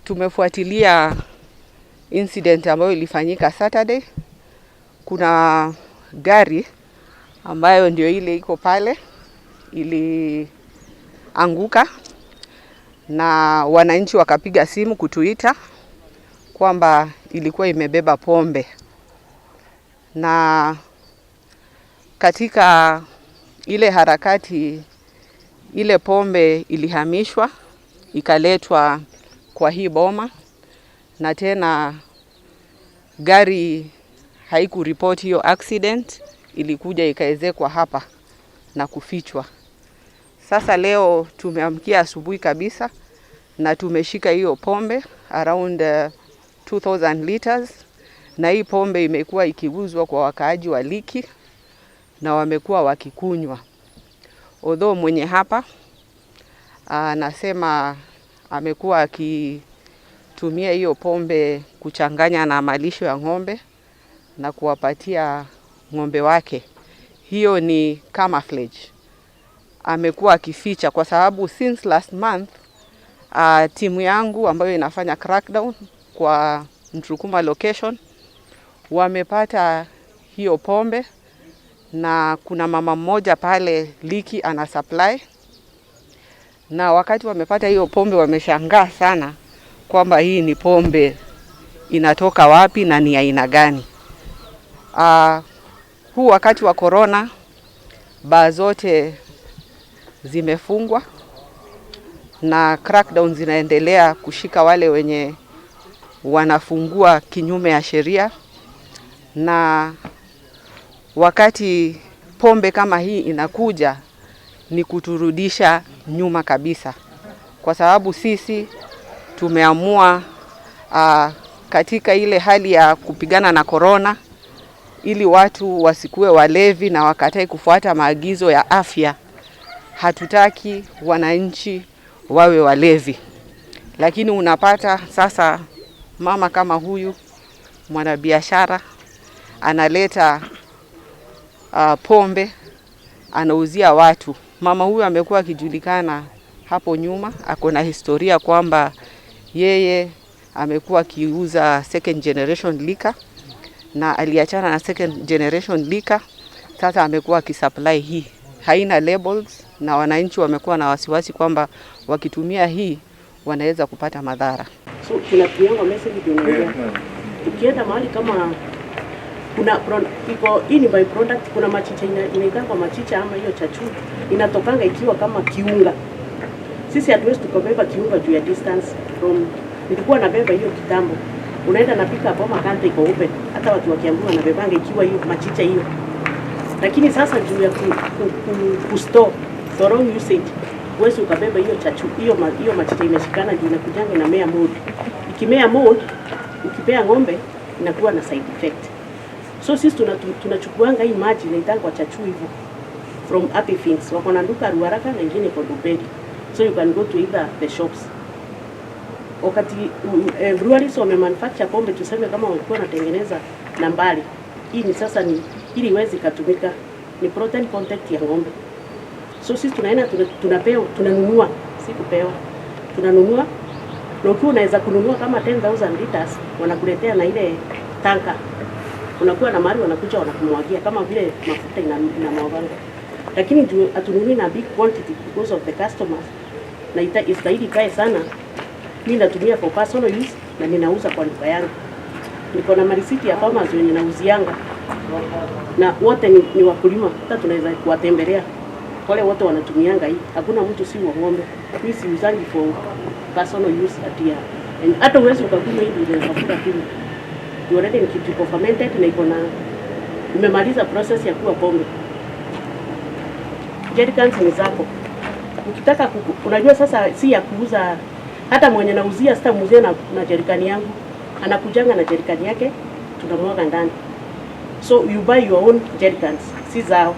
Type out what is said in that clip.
Tumefuatilia incident ambayo ilifanyika Saturday. Kuna gari ambayo ndio ile iko pale ilianguka na wananchi wakapiga simu kutuita kwamba ilikuwa imebeba pombe, na katika ile harakati ile pombe ilihamishwa ikaletwa kwa hii boma, na tena gari haikuripoti hiyo accident, ilikuja ikaezekwa hapa na kufichwa. Sasa leo tumeamkia asubuhi kabisa na tumeshika hiyo pombe around 2000 liters, na hii pombe imekuwa ikiuzwa kwa wakaaji wa Liki na wamekuwa wakikunywa. Although mwenye hapa anasema amekuwa akitumia hiyo pombe kuchanganya na malisho ya ng'ombe na kuwapatia ng'ombe wake. Hiyo ni camouflage. Amekuwa akificha kwa sababu since last month timu yangu ambayo inafanya crackdown kwa Ntrukuma location wamepata hiyo pombe, na kuna mama mmoja pale Liki ana supply, na wakati wamepata hiyo pombe wameshangaa sana kwamba hii ni pombe inatoka wapi na ni aina gani. Huu wakati wa corona baa zote zimefungwa na crackdown zinaendelea kushika wale wenye wanafungua kinyume ya sheria, na wakati pombe kama hii inakuja ni kuturudisha nyuma kabisa, kwa sababu sisi tumeamua katika ile hali ya kupigana na korona, ili watu wasikuwe walevi na wakatae kufuata maagizo ya afya. Hatutaki wananchi wawe walevi, lakini unapata sasa mama kama huyu mwanabiashara analeta pombe anauzia watu. Mama huyu amekuwa akijulikana hapo nyuma, ako na historia kwamba yeye amekuwa akiuza second generation liquor na aliachana na second generation liquor. Sasa amekuwa akisupply hii, haina labels, na wananchi wamekuwa na wasiwasi kwamba wakitumia hii wanaweza kupata madhara. So tunatumianga message ndio unaongea. Ukienda mahali kama kuna iko hii ni by product, kuna machicha inaitangwa machicha ama hiyo chachu inatokanga ikiwa kama kiunga. Sisi hatuwezi tukabeba kiunga juu ya distance from, nilikuwa nabeba hiyo kitambo, unaenda na pick up ama canter iko open, hata watu wakiambiwa wanabebanga ikiwa hiyo machicha hiyo, lakini sasa juu ya ku store for wrong usage huwezi ukabeba hiyo chachu hiyo hiyo machicha imeshikana juu inakujanga inamea mold. Ikimea mold, ukipea ng'ombe inakuwa na side effect. So sisi tunachukuanga hii maji inaitangwa chachu hivyo from Happy Things. Wako na duka Ruaraka na ingine iko Dubeli. So you can go to either the shops. Wakati breweries wame manufacture pombe, tuseme kama walikuwa wanatengeneza nambari hii, ni sasa ni ili iweze ikatumika ni protein content ya ng'ombe. So sisi tunaenda tunapewa, tunanunua, si kupewa, tunanunua. Na ukiwa unaweza kununua kama 10,000 liters, wanakuletea na ile tanka, unakuwa na mahali wanakuja wanakumwagia kama vile mafuta inamwaganga, lakini juu hatununui na big quantity because of the customers na istahili ikae sana. Mimi natumia for personal use na ninauza kwa duka yangu. Niko na marisiti ya farmers wenye nauzianga na wote ni wakulima, hata tunaweza kuwatembelea wale wote wanatumianga hii. Hakuna mtu si wa ng'ombe. Mimi siuzangi for personal use ati ya and hata uwezi ukakunywa hivi, unaweza kula tu. You already ni kitu iko fermented na iko na imemaliza process ya kuwa pombe. Jerrycans ni zako. Ukitaka unajua sasa si ya kuuza, hata mwenye nauzia sitamuuzia na jerikani yangu, anakujanga na jerikani yake, tunamwaga ndani. So you buy your own jerrycans, si zao.